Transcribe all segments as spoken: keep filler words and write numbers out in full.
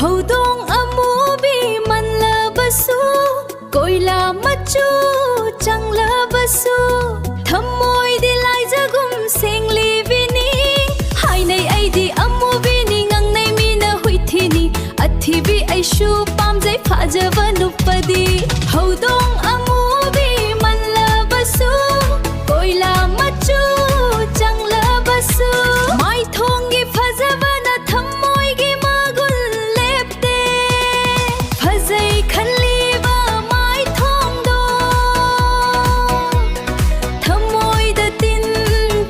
ꯍꯧꯗꯣꯡ ꯑꯃꯨꯕꯤ ꯃꯟꯂꯕꯁꯨ, ꯀꯣꯏꯂꯥ ꯃꯆꯨ ꯆꯪꯂꯕꯁꯨ, ꯊꯃꯣꯏꯗꯤ ꯂꯥꯏꯖꯒꯨꯝ ꯁꯦꯡꯂꯤꯕꯤꯅꯤ꯫ ꯍꯥꯏꯅꯩ ꯑꯩꯗꯤ ꯑꯃꯨꯕꯤꯅꯤ, ꯉꯥꯡꯅꯩ ꯃꯤꯅ ꯍꯨꯏꯊꯤꯅꯤ꯫ ꯑꯊꯤꯕꯤ ꯑꯩꯁꯨ ꯄꯥꯝꯖꯩ ꯐꯖꯕ ꯅꯨꯄꯥꯗꯤ꯫ ꯍꯧꯗꯣꯡ ꯑꯃꯨꯕꯤ ꯃꯟꯂꯕꯁꯨ, ꯀꯣꯏꯂꯥ ꯃꯆꯨ ꯆꯪꯂꯕꯁꯨ, ꯃꯥꯏꯊꯣꯡꯒꯤ ꯐꯖꯕꯅ ꯊꯃꯣꯏꯒꯤ ꯃꯒꯨꯟ ꯂꯦꯞꯇꯦ꯫ ꯐꯖꯩ ꯈꯜꯂꯤꯕ ꯃꯥꯏꯊꯣꯡꯗꯣ ꯊꯃꯣꯏꯗ ꯇꯤꯟ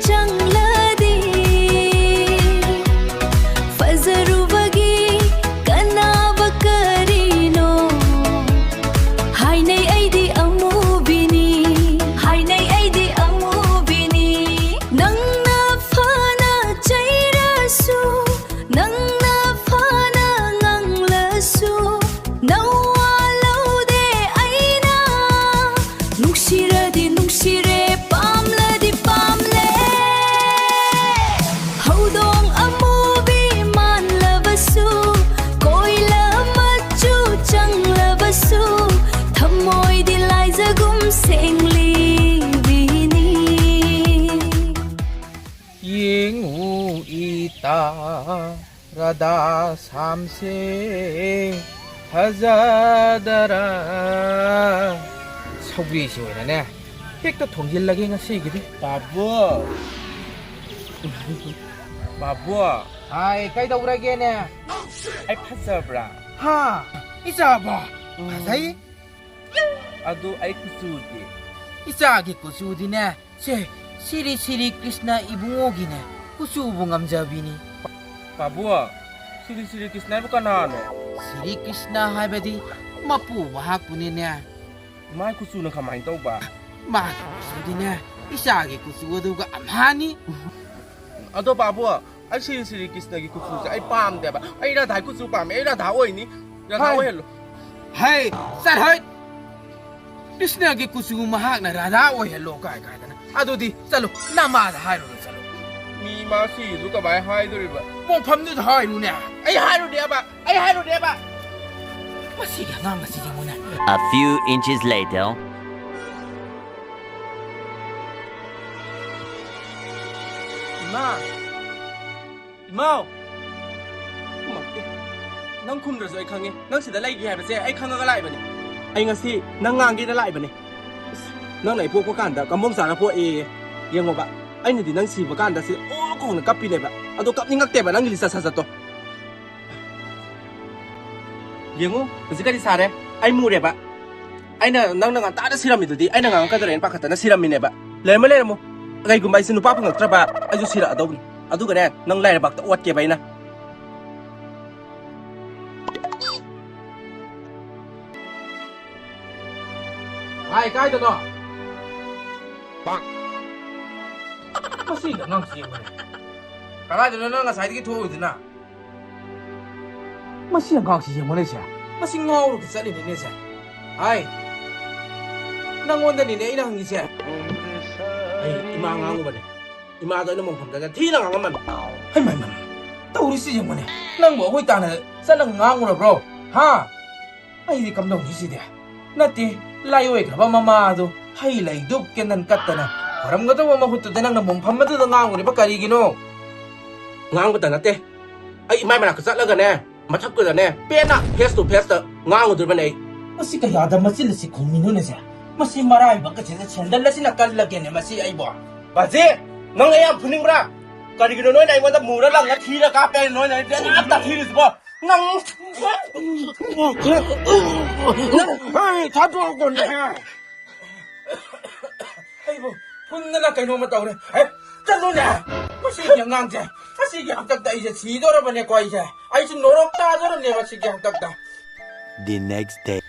ꯆꯪꯂꯗꯤ ꯐꯖꯔꯨꯕꯒꯤ ꯀꯥꯟꯅꯕ ꯀꯔꯤꯅꯣ? ꯍꯥꯏꯅꯩ ꯑꯩꯗꯤ ꯑꯃꯨꯕꯤꯅꯤ, ꯍꯥꯏꯅꯩ ꯑꯩꯗꯤ ꯑꯃꯨꯕꯤꯅꯤ꯫ ꯅꯪꯅ ꯐꯅ ꯆꯩꯔꯁꯨ, ꯅꯪꯅ ꯐꯅ ꯉꯥꯡꯂꯁꯨ, ꯅꯋꯥ ꯂꯧꯗꯦ ꯑꯩꯅ꯫ ꯅꯨꯡꯁꯤꯔꯗꯤ ꯅꯨꯡꯁꯤꯔꯦ, ꯄꯥꯝꯂꯗꯤ ꯄꯥꯝꯂꯦ꯫ ꯍꯧꯗꯣꯡ ꯑꯃꯨꯕꯤ ꯃꯥꯟꯂꯕꯁꯨ, ꯀꯣꯏꯂꯥ ꯃꯆꯨ ꯆꯪꯂꯕꯁꯨ, ꯊꯃꯣꯏꯗꯤ ꯂꯥꯏꯖꯒꯨꯝ ꯁꯦꯡꯂꯤꯕꯤꯅꯤ꯫ ꯌꯦꯡꯉꯨ ꯏꯇꯥ, ꯔꯥꯙꯥ ꯁꯥꯝꯁꯦ ꯐꯖꯗꯔꯥ꯫ ꯁꯧꯒ꯭ꯔꯤꯁꯤ ꯑꯣꯏꯅꯅꯦ ꯍꯦꯛꯇ ꯊꯣꯡꯖꯤꯜꯂꯒꯦ ꯉꯁꯤꯒꯤꯗꯤ꯫ ꯕꯥꯕꯨ! ꯕꯥꯕꯨ! ꯍꯥꯏ, ꯀꯩꯗꯧꯔꯒꯦꯅꯦ? ꯑꯩ ꯐꯖꯕ꯭ꯔꯥ? ꯍꯥ? ꯏꯆꯥꯕꯣ? ꯎꯝ꯫ ꯐꯖꯩ꯫ ꯑꯗꯨ ꯑꯩ ꯀꯨꯆꯨꯗꯤ? ꯏꯆꯥꯒꯤ ꯀꯨꯆꯨꯗꯤꯅꯦ, ꯁꯦ, ꯁꯤꯔꯤ ꯁꯤꯔꯤ ꯀ꯭ꯔꯤꯁꯅ ꯏꯕꯨꯡꯉꯣꯒꯤꯅꯦ ꯀꯨꯆꯨꯕꯨ ꯉꯝꯖꯕꯤꯅꯤ꯫ ꯄꯥꯕꯨ, ꯁꯤꯔꯤ ꯁꯤꯔꯤ ꯀ꯭ꯔꯤꯁꯅ ꯍꯥꯏꯕꯨ ꯀꯅꯥꯅꯣ? ꯁꯤꯔꯤ ꯀ꯭ꯔꯤꯁꯅ ꯍꯥꯏꯕꯗꯤ ꯃꯄꯨ ꯃꯍꯥꯛꯄꯨꯅꯤꯅꯦ꯫ ꯃꯥꯏ ꯀꯨꯆꯨꯅ ꯀꯃꯥꯏꯅ ꯇꯧꯕ? ꯃꯥꯒꯤ ꯀꯨꯆꯨꯗꯤꯅꯦ ꯏꯆꯥꯒꯤ ꯀꯨꯆꯨ ꯑꯗꯨꯒ ꯑꯝꯍꯥꯅꯤ꯫ ꯑꯗꯣ ꯄꯥꯕꯨ, ꯑꯩ ꯁꯤꯔꯤ ꯁꯤꯔꯤ ꯀ꯭ꯔꯤꯁꯅꯒꯤ ꯀꯨꯆꯨꯁꯦ ꯑꯩ ꯄꯥꯝꯗꯦꯕ꯫ ꯑꯩ ꯔꯥꯙꯥꯒꯤ ꯀꯨꯆꯨ ꯄꯥꯝꯃꯦ꯫ ꯑꯩ ꯔꯥꯙꯥ ꯑꯣꯏꯅꯤ꯫ ꯔꯥꯙꯥ ꯍꯥꯏ꯫ ꯑꯣꯏꯍꯜꯂꯣ꯫ ꯍꯩ, ꯆꯠꯍꯩ! ꯀ꯭ꯔꯤꯁꯅꯒꯤ ꯀꯨꯆꯨ ꯃꯍꯥꯛꯅ ꯔꯥꯙꯥ ꯑꯣꯏꯍꯜꯂꯣ ꯀꯥꯏ ꯀꯥꯏꯗꯅ꯫ ꯑꯗꯨꯗꯤ ꯆꯠꯂꯣ, ꯅꯃꯥꯗ ꯍꯥꯏꯔꯨꯔꯣ, ꯆꯠꯂꯣ꯫ ꯃꯤ ꯃꯥ ꯁꯤꯁꯨ ꯀꯃꯥꯏ ꯍꯥꯏꯗꯣꯔꯤꯕ? ꯃꯣꯡꯐꯝꯗꯨꯗ ꯍꯥꯏꯔꯨꯅꯦ꯫ ꯑꯩ ꯍꯥꯏꯔꯨꯗꯦꯕ꯫ ꯑꯩ ꯍꯥꯏꯔꯨꯔꯦꯕ꯫ ꯃꯁꯤꯒꯤ ꯑꯉꯥꯡ ꯑꯁꯤ ꯌꯦꯡꯉꯨꯅꯦ꯫ A few inches later. ꯏꯃꯥ! ꯏꯃꯥꯎ! ꯈꯨꯝꯃꯛꯇꯦ꯫ ꯅꯪ ꯈꯨꯝꯗ꯭ꯔꯁꯨ ꯑꯩ ꯈꯪꯉꯦ꯫ ꯅꯪ ꯁꯤꯗ ꯂꯩꯒꯦ ꯍꯥꯏꯕꯁꯦ ꯑꯩ ꯈꯪꯉꯒ ꯂꯥꯛꯏꯕꯅꯦ꯫ ꯑꯩ ꯉꯁꯤ ꯅꯪ ꯉꯥꯡꯒꯦꯅ ꯂꯥꯛꯏꯕꯅꯦ꯫ ꯑꯁ, ꯅꯪꯅ ꯑꯩ ꯄꯣꯛꯄ ꯀꯥꯟꯗ ꯀꯝꯕꯣꯝ ꯆꯥꯔ ꯄꯣꯛꯑꯦꯌꯦ꯫ ꯌꯦꯡꯉꯣꯕ, ꯑꯩꯅꯗꯤ ꯅꯪ ꯁꯤꯕ ꯀꯥꯟꯗ ꯁꯤ ꯑꯣ ꯈꯣꯡꯅ ꯀꯞꯄꯤꯅꯦꯕ꯫ ꯑꯗꯣ ꯀꯞꯅꯤꯡꯉꯛꯇꯦꯕ ꯅꯪꯒꯤ ꯂꯤꯆꯠ ꯁꯥꯖꯠꯇꯣ꯫ ꯌꯦꯡꯉꯨ, ꯍꯧꯖꯤꯛꯀꯗꯤ ꯁꯥꯔꯦ꯫ ꯑꯩ ꯃꯨꯔꯦꯕ꯫ ꯑꯩꯅ, ꯅꯪꯅ ꯉꯟꯇꯥꯗ ꯁꯤꯔꯝꯃꯤꯗꯨꯗꯤ ꯑꯩꯅ ꯉꯥꯡꯉꯛꯀꯗ꯭ꯔꯦꯅ ꯄꯥꯈꯠꯇꯅ ꯁꯤꯔꯝꯃꯤꯅꯦꯕ꯫ ꯂꯩꯔꯝꯃꯣ, ꯂꯩꯔꯝꯃꯣ꯫ ꯀꯩꯒꯨꯝꯕ ꯑꯩꯁꯦ ꯅꯨꯄꯥ ꯐꯪꯉꯛꯇ꯭ꯔꯕ ꯑꯩꯁꯨ ꯁꯤꯔꯛꯑꯗꯧꯕꯅꯤ꯫ ꯑꯗꯨꯒꯅꯦ, ꯅꯪ ꯂꯥꯏꯔꯕꯥꯛꯇ ꯑꯣꯠꯀꯦꯕ ꯑꯩꯅ꯫ ꯍꯥꯏ, ꯀꯥꯏꯗꯅꯣ? ꯃꯁꯤꯒꯤ ꯑꯉꯥꯡꯁꯤ ꯌꯦꯡꯉꯨꯅꯦ꯫ ꯀꯗꯥꯏꯗꯅꯣ ꯅꯪ ꯉꯁꯥꯏꯗꯒꯤ ꯊꯣꯛꯎꯏꯗꯨꯅ? ꯃꯁꯤ ꯑꯉꯥꯡꯁꯤ ꯌꯦꯡꯉꯨꯅꯦ, ꯁꯦ꯫ ꯃꯁꯤ ꯉꯥꯎꯔꯒ ꯆꯠꯂꯤꯅꯤꯅꯦ, ꯁꯦ꯫ ꯍꯥꯏ, ꯅꯪꯉꯣꯟꯗꯅꯤꯅꯦ ꯑꯩꯅ ꯍꯪꯉꯤꯁꯦ꯫ ꯑꯩ ꯏꯃꯥ ꯉꯥꯡꯉꯨꯕꯅꯦ꯫ ꯏꯃꯥꯗꯣ ꯑꯩꯅ ꯃꯣꯡꯐꯝꯗꯒ ꯊꯤꯅ ꯉꯥꯡꯉꯝꯃꯅꯤ꯫ ꯍꯩꯃꯥ, ꯍꯩꯃꯥ, ꯇꯧꯔꯤꯁꯤ ꯌꯦꯡꯉꯨꯅꯦ꯫ ꯅꯪꯕꯨ ꯑꯩꯈꯣꯏ ꯇꯥꯟꯅ ꯆꯠꯂꯒ ꯉꯥꯡꯉꯨꯔꯕ꯭ꯔꯣ? ꯍꯥ? ꯑꯩꯗꯤ ꯀꯝꯗꯧꯅꯤ ꯁꯤꯗꯤ? ꯅꯠꯇꯦ, ꯂꯥꯏꯑꯣꯏꯈ꯭ꯔꯕ ꯃꯃꯥꯗꯣ ꯍꯩ ꯂꯩ ꯙꯨꯞ ꯀꯦꯟꯗꯜ ꯀꯠꯇꯅ ꯈꯣꯏꯔꯝꯒꯗꯧꯕ ꯃꯍꯨꯠꯇꯨꯗ ꯅꯪꯅ ꯃꯣꯡꯐꯝ ꯑꯗꯨꯗ ꯉꯥꯡꯉꯨꯔꯤꯕ ꯀꯔꯤꯒꯤꯅꯣ? ꯉꯥꯡꯕꯇ ꯅꯠꯇꯦ, ꯑꯩ ꯏꯃꯥꯏ ꯃꯅꯥꯛꯇ ꯆꯠꯂꯒꯅꯦ, ꯃꯊꯛꯇꯨꯗꯅꯦ, ꯄꯦꯟꯅ face to face ꯇ ꯉꯥꯡꯉꯨꯗꯣꯔꯤꯕꯅꯦ ꯑꯩ꯫ ꯃꯁꯤ ꯀꯌꯥꯗ ꯃꯆꯤꯜ ꯑꯁꯤ ꯈꯨꯝꯃꯤꯅꯣꯅꯦꯁꯦ? ꯃꯁꯤ ꯃꯔꯥꯏꯕꯛ ꯑꯁꯤꯗ ꯁꯦꯟꯗꯜ ꯑꯁꯤꯅ ꯀꯜꯂꯒꯦꯅꯦ ꯃꯁꯤ ꯑꯩꯕꯣ? ꯕꯥꯖꯤ, ꯅꯪ ꯑꯩ ꯌꯥꯝ ꯐꯨꯅꯤꯡꯕ꯭ꯔꯥ? ꯀꯔꯤꯒꯤꯅꯣ ꯅꯣꯏꯅ ꯑꯩꯉꯣꯟꯗ ꯃꯨꯔ ꯂꯪꯉ ꯊꯤꯔ ꯀꯥꯞꯄꯦ, ꯅꯣꯏꯅ ꯑꯩ ꯕꯦꯔꯥ ꯇꯥꯊꯤꯔꯤꯁꯤꯕꯣ? ꯅꯪ, ꯅꯪ, ꯍꯩ, ꯊꯥꯗꯣꯛꯑꯣ ꯀꯣꯟꯅ꯫ ꯑꯩꯕꯨ ꯐꯨꯟꯗꯅ ꯀꯩꯅꯣꯝꯃ ꯇꯧꯔꯦ꯫ ꯑꯦ, ꯆꯠꯂꯨꯅꯦ! ꯃꯁꯤꯒꯤ ꯑꯉꯥꯡꯁꯦ, ꯃꯁꯤꯒꯤ ꯍꯥꯛꯇꯛꯇ ꯑꯩꯁꯦ ꯁꯤꯗꯣꯔꯕꯅꯦꯀꯣ ꯑꯩꯁꯦ꯫ ꯑꯩꯁꯦ ꯅꯣꯔꯣꯛ ꯇꯥꯗꯣꯔꯕꯅꯦ ꯃꯁꯤꯒꯤ ꯍꯥꯛꯇꯛꯇ꯫ The next day.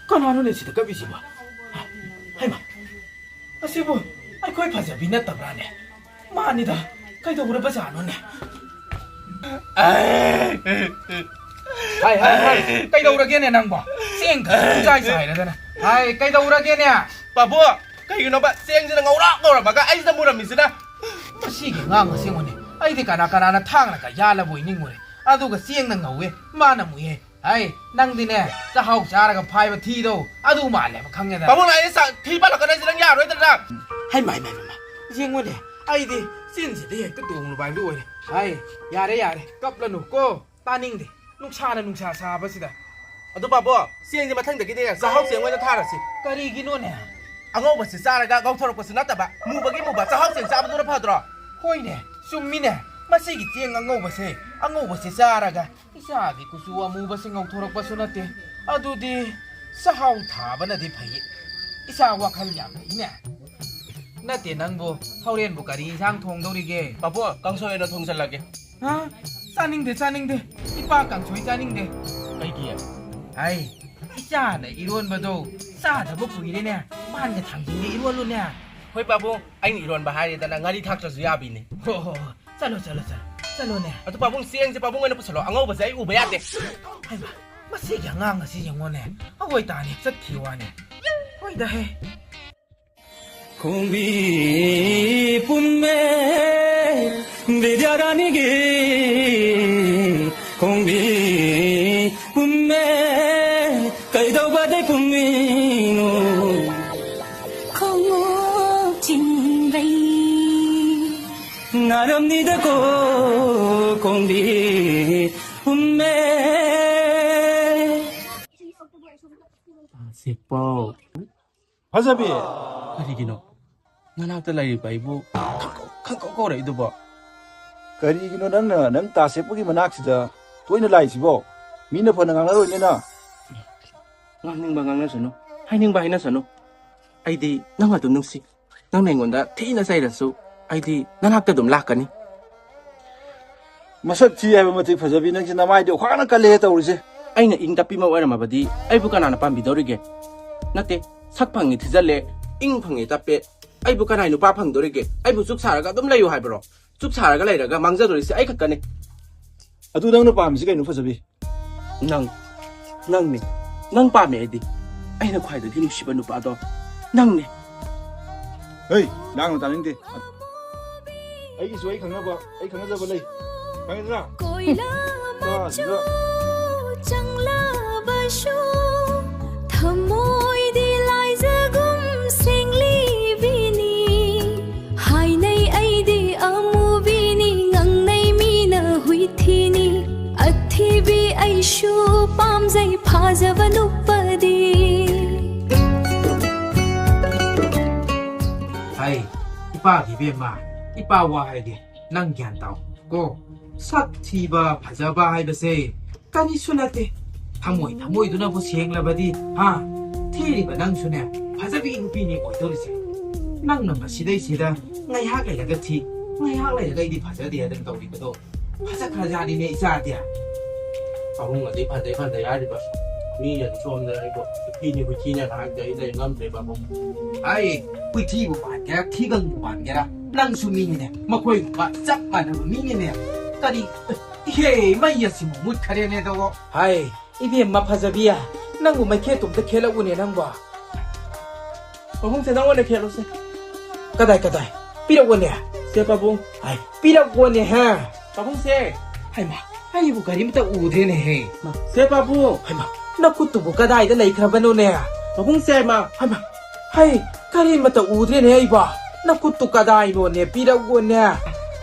ꯀꯅꯥꯅꯣꯅꯦ ꯁꯤꯗ ꯀꯞꯄꯤꯁꯤꯕꯣ? ꯍꯩꯃꯥ, ꯑꯁꯤꯕꯨ ꯑꯩꯈꯣꯏ ꯐꯖꯕꯤ ꯅꯠꯇꯕ꯭ꯔꯥꯅꯦ? ꯃꯥꯅꯤꯗ, ꯀꯩꯗꯧꯔꯕꯖꯥꯠꯅꯣꯅꯦ? ꯍꯥꯏ, ꯍꯥꯏ, ꯍꯥꯏ, ꯀꯩꯗꯧꯔꯒꯦꯅꯦ ꯅꯪꯕꯣ? ꯆꯦꯡ ꯈꯛꯇ ꯄꯨꯡꯆꯥꯏ ꯆꯥꯏꯔꯗꯅ꯫ ꯍꯥꯏ, ꯀꯩꯗꯧꯔꯒꯦꯅꯦ? ꯄꯥꯕꯨ, ꯀꯩꯒꯤꯅꯣꯕ ꯆꯦꯡꯁꯤꯅ ꯉꯧꯔꯣꯛ ꯉꯧꯔꯝꯃꯒ ꯑꯩꯁꯤꯗ ꯃꯨꯔꯝꯃꯤꯁꯤꯅ? ꯃꯁꯤꯒꯤ ꯑꯉꯥꯡ ꯑꯁꯤꯉꯣꯅꯦ, ꯑꯩꯗꯤ ꯀꯅꯥ ꯀꯅꯥꯅ ꯊꯥꯡꯅꯒ ꯌꯥꯜꯂꯕꯣꯏ ꯅꯤꯡꯉꯨꯔꯦ꯫ ꯑꯗꯨꯒ ꯆꯦꯡꯅ ꯉꯧꯋꯦ, ꯃꯥꯅ ꯃꯨꯏꯌꯦ꯫ ꯍꯥꯏ, ꯅꯪꯗꯤꯅꯦ, ꯆꯥꯛꯍꯥꯎ ꯆꯥꯔꯒ ꯐꯥꯏꯕ ꯊꯤꯗꯣ ꯑꯗꯨ ꯃꯥꯜꯂꯦꯕ, ꯈꯪꯉꯦꯗ꯫ ꯄꯥꯕꯨꯡ, ꯑꯩ ꯆꯥꯛ ꯊꯤ ꯄꯥꯜꯂꯛꯀꯅꯣ ꯍꯥꯏꯁꯦ ꯅꯪ ꯌꯥꯔꯣꯏꯗꯅ꯫ ꯍꯩꯃꯥ, ꯍꯩꯃꯥ, ꯍꯩꯃꯥ, ꯌꯦꯡꯉꯨꯅꯦ, ꯑꯩꯗꯤ ꯆꯤꯟꯁꯤꯗ ꯍꯦꯛꯇ ꯇꯣꯡꯂꯨꯕ ꯍꯥꯏꯕꯗꯨ ꯑꯣꯏꯔꯦ꯫ ꯍꯥꯏ, ꯌꯥꯔꯦ, ꯌꯥꯔꯦ, ꯀꯞꯂꯅꯨ ꯀꯣ, ꯇꯥꯅꯤꯡꯗꯦ, ꯅꯨꯡꯁꯥꯅ ꯅꯨꯡꯁꯥ ꯁꯥꯕꯁꯤꯗ꯫ ꯑꯗꯨ ꯄꯥꯕꯨꯡ, ꯆꯦꯡꯁꯦ ꯃꯊꯪꯗꯒꯤꯗꯤ ꯆꯥꯛꯍꯥꯎ ꯆꯦꯡ ꯑꯣꯏꯅ ꯊꯥꯔꯁꯤ꯫ ꯀꯔꯤꯒꯤꯅꯣꯅꯦ? ꯑꯉꯧꯕꯁꯤ ꯆꯥꯔꯒ ꯉꯧꯊꯣꯔꯛꯄꯁꯨ ꯅꯠꯇꯕ, ꯃꯨꯕꯒꯤ ꯃꯨꯕ ꯆꯥꯛꯍꯥꯎ ꯆꯦꯡ ꯆꯥꯕꯗꯨꯅ ꯐꯗ꯭ꯔꯣ? ꯍꯣꯏꯅꯦ, ꯆꯨꯝꯃꯤꯅꯦ, ꯃꯁꯤꯒꯤ ꯆꯦꯡ ꯑꯉꯧꯕꯁꯦ, ꯑꯉꯧꯕꯁꯦ ꯆꯥꯔꯒ ꯏꯆꯥꯒꯤ ꯀꯨꯆꯨ ꯑꯃꯨꯕꯁꯦ ꯉꯧꯊꯣꯔꯛꯄꯁꯨ ꯅꯠꯇꯦ꯫ ꯑꯗꯨꯗꯤ ꯆꯥꯛꯍꯥꯎ ꯊꯥꯕꯅꯗꯤ ꯐꯩ꯫ ꯏꯆꯥ ꯋꯥꯈꯜ ꯌꯥꯝ ꯐꯩꯅꯦ꯫ ꯅꯠꯇꯦ ꯅꯪꯕꯨ, ꯍꯣꯔꯦꯟꯕꯨ ꯀꯔꯤ ꯏꯟꯁꯥꯡ ꯊꯣꯡꯗꯧꯔꯤꯒꯦ? ꯄꯥꯕꯨꯡ, ꯀꯥꯡꯁꯣꯏ ꯑꯣꯏꯅ ꯊꯣꯡꯖꯜꯂꯒꯦ꯫ ꯍꯥ? ꯆꯥꯅꯤꯡꯗꯦ, ꯆꯥꯅꯤꯡꯗꯦ꯫ ꯏꯄꯥ ꯀꯥꯡꯁꯣꯏ ꯆꯥꯅꯤꯡꯗꯦ꯫ ꯀꯩꯒꯤ? ꯍꯥꯏ, ꯏꯆꯥꯅ ꯏꯔꯣꯟꯕꯗꯣ ꯆꯥꯗꯕ ꯀꯨꯏꯔꯦꯅꯦ꯫ ꯄꯥꯟꯒ ꯊꯥꯡꯖꯤꯡꯒ ꯏꯔꯣꯜꯂꯨꯅꯦ꯫ ꯍꯣꯏ ꯄꯥꯕꯨꯡ, ꯑꯩꯅ ꯏꯔꯣꯟꯕ ꯍꯥꯏꯔꯦꯗꯅ ꯉꯥꯔꯤ ꯊꯥꯛꯇ꯭ꯔꯁꯨ ꯌꯥꯕꯤꯅꯦ꯫ ꯍꯣ, ꯍꯣ, ꯍꯣ꯫ ꯆꯠꯂꯣ, ꯆꯠꯂꯣ, ꯆꯠꯂꯣ꯫ ꯆꯠꯂꯣꯅꯦ꯫ ꯑꯗꯨ ꯄꯥꯕꯨꯡ, ꯆꯦꯡꯁꯦ ꯄꯥꯕꯨꯡ ꯑꯣꯏꯅ ꯄꯨꯁꯜꯂꯣ, ꯑꯉꯧꯕꯁꯦ ꯑꯩ ꯎꯕ ꯌꯥꯗꯦ꯫ ꯍꯩꯃꯥ, ꯃꯁꯤꯒꯤ ꯑꯉꯥꯡ ꯑꯁꯤ ꯌꯦꯡꯉꯣꯅꯦ, ꯑꯋꯣꯏ ꯇꯥꯅ ꯍꯦꯛ ꯆꯠꯈꯤ ꯋꯥꯅꯦ꯫ ꯍꯣꯏꯗ ꯍꯦ꯫ ꯈꯣꯡꯕꯤ ꯄꯨꯝꯃꯦ ꯕꯤꯗ꯭ꯌꯥꯔꯥꯅꯤꯒꯤ, ꯈꯣꯡꯕꯤ ꯄꯨꯝꯃꯦ ꯀꯩꯗꯧꯕꯗꯩ ꯄꯨꯝꯃꯤꯅꯣ? ꯈꯣꯡꯎꯞ ꯆꯤꯡꯕꯩ ꯅꯥꯔꯝꯅꯤꯗꯀꯣ ꯈꯣꯡꯕꯤ ꯄꯨꯝꯃꯦ꯫ ꯁꯤꯄꯣ꯫ ꯐꯖꯕꯤ! ꯀꯔꯤꯒꯤꯅꯣ? ꯅꯅꯥꯛꯇ ꯂꯩꯔꯤꯕ ꯑꯩꯕꯨ ꯈꯪꯀꯧ, ꯈꯪꯀꯧ ꯀꯧꯔꯛꯏꯗꯨꯕꯣ? ꯀꯔꯤꯒꯤꯅꯣ ꯅꯪꯅ ꯅꯪ ꯇꯥ ꯁꯦꯞꯄꯒꯤ ꯃꯅꯥꯛꯁꯤꯗ ꯇꯣꯏꯅ ꯂꯥꯛꯏꯁꯤꯕꯣ? ꯃꯤꯅ ꯐꯅ ꯉꯥꯡꯅꯔꯣꯏꯅꯦ ꯅꯪ꯫ ꯉꯥꯡꯅꯤꯡꯕ ꯉꯥꯡꯅꯁꯅꯨ, ꯍꯥꯏꯅꯤꯡꯕ ꯍꯥꯏꯅꯁꯅꯨ꯫ ꯑꯩꯗꯤ ꯅꯪ ꯑꯗꯨꯝ ꯅꯨꯡꯁꯤ꯫ ꯅꯪꯅ ꯑꯩꯉꯣꯟꯗ ꯊꯤꯅ ꯆꯩꯔꯁꯨ ꯑꯩꯗꯤ ꯅꯅꯥꯛꯇ ꯑꯗꯨꯝ ꯂꯥꯛꯀꯅꯤ꯫ ꯃꯁꯛ ꯊꯤ ꯍꯥꯏꯕ ꯃꯇꯤꯛ ꯐꯖꯕꯤ ꯅꯪꯁꯦ ꯅꯃꯥꯏꯗꯤ ꯑꯣꯈꯥꯛꯅ ꯀꯜꯂꯦ ꯇꯧꯔꯤꯁꯦ꯫ ꯑꯩꯅ ꯏꯪ ꯇꯞꯄꯤ ꯑꯃ ꯑꯣꯏꯔꯝꯃꯕꯗꯤ ꯑꯩꯕꯨ ꯀꯅꯥꯅ ꯄꯥꯝꯕꯤꯗꯧꯔꯤꯒꯦ? ꯅꯠꯇꯦ, ꯁꯛ ꯐꯪꯉꯤ ꯊꯤꯖꯜꯂꯦ, ꯏꯪ ꯐꯪꯉꯤ ꯇꯞꯄꯦ, ꯑꯩꯕꯨ ꯀꯅꯥꯏ ꯅꯨꯄꯥ ꯐꯪꯗꯧꯔꯤꯒꯦ? ꯑꯩꯕꯨ ꯆꯨꯛ ꯁꯥꯔꯒ ꯑꯗꯨꯝ ꯂꯩꯌꯨ ꯍꯥꯏꯕ꯭ꯔꯣ? ꯆꯨꯞ ꯁꯥꯔꯒ ꯂꯩꯔꯒ ꯃꯥꯡꯖꯗꯣꯔꯤꯁꯦ ꯑꯩ ꯈꯛꯇꯅꯦ꯫ ꯑꯗꯨ ꯅꯪꯅ ꯄꯥꯝꯃꯤꯁꯤ ꯀꯩꯅꯣ, ꯐꯖꯕꯤ? ꯅꯪ, ꯅꯪꯅꯦ꯫ ꯅꯪ ꯄꯥꯝꯃꯦ ꯑꯩꯗꯤ꯫ ꯑꯩꯅ ꯈ꯭ꯋꯥꯏꯗꯒꯤ ꯅꯨꯡꯁꯤꯕ ꯅꯨꯄꯥꯗꯣ ꯅꯪꯅꯦ꯫ ꯍꯩ, ꯂꯥꯡꯅꯨ, ꯇꯥꯅꯤꯡꯗꯦ꯫ ꯑꯩꯒꯤꯁꯨ ꯑꯩ ꯈꯪꯅꯕ, ꯑꯩ ꯈꯪꯅꯖꯕ ꯂꯩ꯫ ꯈꯪꯉꯦꯗꯅ? ꯀꯣꯏꯂꯥ ꯃꯆꯨ ꯆꯥꯁꯤꯗ꯫ ꯆꯪꯂꯕꯁꯨ ꯊꯃꯣꯏꯗꯤ ꯂꯥꯏꯖꯒꯨꯝ ꯁꯦꯡꯂꯤꯕꯤꯅꯤ꯫ ꯍꯥꯏꯅꯩ ꯑꯩꯗꯤ ꯑꯃꯨꯕꯤꯅꯤ, ꯉꯥꯡꯅꯩ ꯃꯤꯅ ꯍꯨꯏꯊꯤꯅꯤ꯫ ꯑꯊꯤꯕꯤ ꯑꯩꯁꯨ ꯄꯥꯝꯖꯩ ꯐꯖꯕ ꯅꯨꯄꯥꯗꯤ꯫ ꯍꯥꯏ, ꯏꯄꯥꯒꯤ ꯏꯕꯦꯝꯃ, ꯏꯄꯥ ꯋꯥ ꯍꯥꯏꯒꯦ, ꯅꯪ ꯒ꯭ꯌꯥꯟ ꯇꯥꯎ ꯀꯣ꯫ ꯁꯛ ꯊꯤꯕ ꯐꯖꯕ ꯍꯥꯏꯕꯁꯦ ꯀꯔꯤꯁꯨ ꯅꯠꯇꯦ꯫ ꯊꯃꯣꯏ ꯊꯃꯣꯏꯗꯨꯅꯕꯨ ꯁꯦꯡꯂꯕꯗꯤ, ꯍꯥ? ꯊꯤꯔꯤꯕ ꯅꯪꯁꯨꯅꯦ, ꯐꯖꯕꯤ ꯅꯨꯄꯤꯅꯤ ꯑꯣꯏꯗꯧꯔꯤꯁꯦ꯫ ꯅꯪꯅ ꯃꯁꯤꯗꯩꯁꯤꯗ ꯉꯥꯏꯍꯥꯛ ꯂꯩꯔꯒ ꯊꯤ, ꯉꯥꯏꯍꯥꯛ ꯂꯩꯔꯒ ꯑꯩꯗꯤ ꯐꯖꯗꯦ ꯍꯥꯏꯗꯅ ꯇꯧꯔꯤꯕꯗꯣ ꯐꯖꯈ꯭ꯔꯖꯥꯠꯅꯤꯅꯦ ꯏꯆꯥꯗꯤ꯫ ꯄꯥꯕꯨꯡ ꯑꯗꯩ ꯐꯖꯩ ꯐꯖꯩ ꯍꯥꯏꯔꯤꯕ ꯃꯤꯅꯗꯤ ꯁꯣꯝꯗ ꯑꯩꯕꯨ ꯈꯨꯊꯤꯅꯤ ꯈꯨꯊꯤꯅ ꯍꯥꯏꯕꯗ ꯑꯩ ꯂꯩ ꯉꯝꯗ꯭ꯔꯦ ꯄꯥꯕꯨꯡ꯫ ꯍꯥꯏ, ꯈꯨꯊꯤꯕꯨ ꯄꯥꯟꯒꯦꯔꯥ ꯊꯤꯒꯪꯕꯨ ꯄꯥꯟꯒꯦꯔꯥ ꯅꯪꯁꯨ ꯃꯤꯅꯤꯅꯦ, ꯃꯈꯣꯏꯒꯨꯝꯕ ꯆꯞ ꯃꯥꯟꯅꯕ ꯃꯤꯅꯤꯅꯦ꯫ ꯀꯔꯤ? ꯏꯍꯦ, ꯃꯩ ꯑꯁꯤꯃꯨꯛ ꯃꯨꯠꯈꯔꯦꯅꯦ ꯇꯧꯕ꯫ ꯍꯥꯏ, ꯏꯕꯦꯝꯃ ꯐꯖꯕꯤ, ꯅꯪꯕꯨ ꯃꯩꯈꯦꯠꯇꯨꯝꯇ ꯈꯦꯠꯂꯛꯎꯅꯦ ꯅꯪꯕꯣ꯫ ꯄꯥꯕꯨꯡꯁꯦ, ꯅꯪꯉꯣꯟꯗ ꯈꯦꯠꯂꯨꯁꯦ꯫ ꯀꯗꯥꯏ, ꯀꯗꯥꯏ? ꯄꯤꯔꯛꯑꯣꯅꯦ꯫ ꯁꯦ ꯄꯥꯕꯨꯡ꯫ ꯍꯥꯏ, ꯄꯤꯔꯛꯑꯣꯅꯦ ꯍꯦ꯫ ꯄꯥꯕꯨꯡꯁꯦ꯫ ꯍꯩꯃꯥ, ꯑꯩꯕꯨ ꯀꯔꯤꯝꯇ ꯎꯗ꯭ꯔꯦꯅꯦꯍꯦ꯫ ꯃꯥ, ꯁꯦ ꯄꯥꯕꯨꯡ꯫ ꯍꯩꯃꯥ, ꯅꯈꯨꯠꯇꯨꯕꯨ ꯀꯗꯥꯏꯗ ꯂꯩꯈ꯭ꯔꯕꯅꯣꯅꯦ? ꯄꯥꯕꯨꯡꯁꯦ, ꯃꯥ꯫ ꯍꯩꯃꯥ, ꯍꯩ, ꯀꯔꯤꯃꯇ ꯎꯗ꯭ꯔꯦꯅꯦ ꯑꯩꯕꯣ꯫ ꯅꯈꯨꯠꯇꯨ ꯀꯗꯥꯏꯅꯣꯅꯦ? ꯄꯤꯔꯛꯑꯣꯅꯦ꯫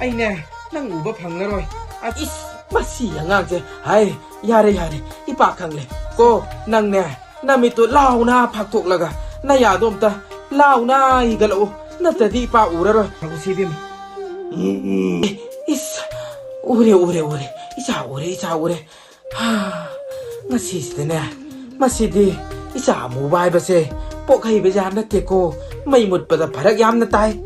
ꯑꯩꯅꯦ, ꯅꯪ ꯎꯕ ꯐꯪꯉꯔꯣꯏ꯫ ꯑ, ꯏꯁ, ꯃꯁꯤ ꯑꯉꯥꯡꯁꯦ꯫ ꯍꯥꯏ, ꯌꯥꯔꯦ, ꯌꯥꯔꯦ, ꯏꯄꯥ ꯈꯪꯂꯦ꯫ ꯀꯣ, ꯅꯪꯅꯦ, ꯅꯃꯤꯠꯇꯨ ꯂꯥꯎꯅ ꯐꯥꯛꯇꯣꯛꯂꯒ ꯅꯌꯥꯗꯣ ꯑꯝꯇ ꯂꯥꯎꯅ ꯍꯤꯒꯠꯂꯛꯎ, ꯅꯠꯇ꯭ꯔꯗꯤ ꯏꯄꯥ ꯎꯔꯔꯣꯏ꯫ ꯇꯧꯁꯤ ꯏꯕꯦꯝꯃ꯫ ꯏꯁ, ꯎꯔꯦ, ꯎꯔꯦ, ꯎꯔꯦ, ꯏꯆꯥ ꯎꯔꯦ, ꯏꯆꯥ ꯎꯔꯦ꯫ ꯍꯥ, ꯉꯁꯤꯁꯤꯗꯅꯦ, ꯃꯁꯤꯗꯤ ꯏꯆꯥ ꯑꯃꯨꯕ ꯍꯥꯏꯕꯁꯦ ꯄꯣꯛ ꯍꯩꯕ ꯌꯥꯝ ꯅꯠꯇꯦꯀꯣ꯫ ꯃꯩ ꯃꯨꯠꯄꯗ ꯐꯔꯛ ꯌꯥꯝꯅ ꯇꯥꯏ꯫